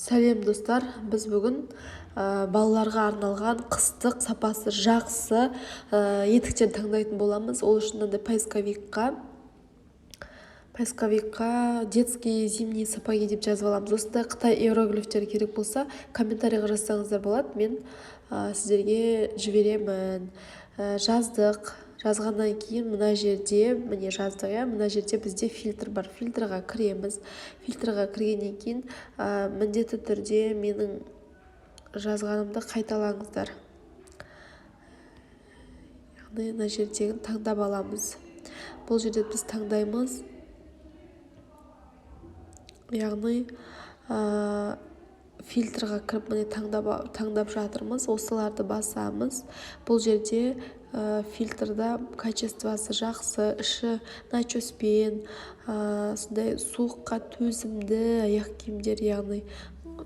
Сәлем, достар! Біз бүгін балаларға арналған қыстық, сапасы жақсы етіктер таңдайтын боламыз. Ол үшін мынандай поисковикқа «детские зимние сапоги» деп жазып аламыз. Осындай қытай иероглифтері керек болса, комментарийға жазсаңыздар болады, мен сіздерге жіберемін. Жаздық. Жазғаннан кейін мына жерде, міне, жаздық, иә, мына жерде бізде фильтр бар. Фильтрға кіреміз. Фильтрға кіргеннен кейін міндетті түрде менің жазғанымды қайталаңыздар, яғни мына жердегіні таңдап аламыз. Бұл жерде біз таңдаймыз, яғни фильтрға кіріп, міне, таңдап жатырмыз, осыларды басамыз. Бұл жерде фильтрда качествосы жақсы, іші начоспен, сондай суыққа төзімді аяқ киімдер. Яғни,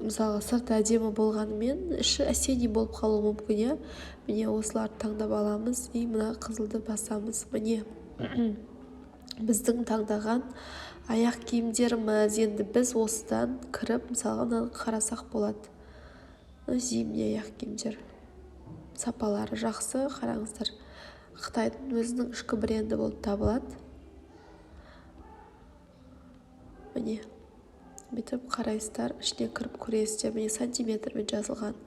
мысалға, сырты әдемі болғанымен, іші осенний болып қалуы мүмкін, иә. Міне, осыларды таңдап аламыз и мына қызылды басамыз. Міне, біздің таңдаған аяқ киімдеріміз. Енді біз осыдан кіріп, мысалға, мынаны қарасақ болады. Зимний аяқ киімдер сапалары жақсы. Қараңыздар, Қытайдың өзінің ішкі бренді болып табылады. Міне, бүйтіп қарайсыздар, ішіне кіріп көресіздер. Міне, сантиметрмен жазылған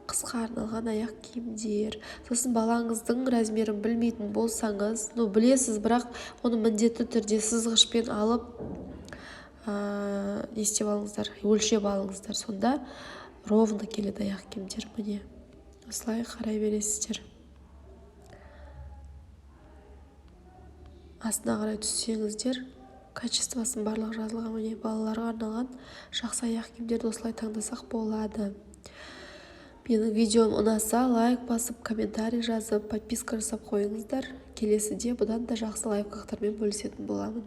қысқа арналған аяқ киімдер. Сосын балаңыздың размерін білмейтін болсаңыз, ну, білесіз, бірақ оны міндетті түрде сызғышпен алып, не істеп алыңыздар, өлшеп алыңыздар. Сонда ровно келеді аяқ киімдер. Міне, осылай қарай бересіздер. Астына қарай түссеңіздер, качествосын барлығы жазылған. Міне, балаларға арналған жақсы аяқ киімдерді осылай таңдасақ болады. Менің видеом ұнаса, лайк басып, комментарий жазып, подписка жасап қойыңыздар. Келесіде бұдан да жақсы лайфхактармен бөлісетін боламын.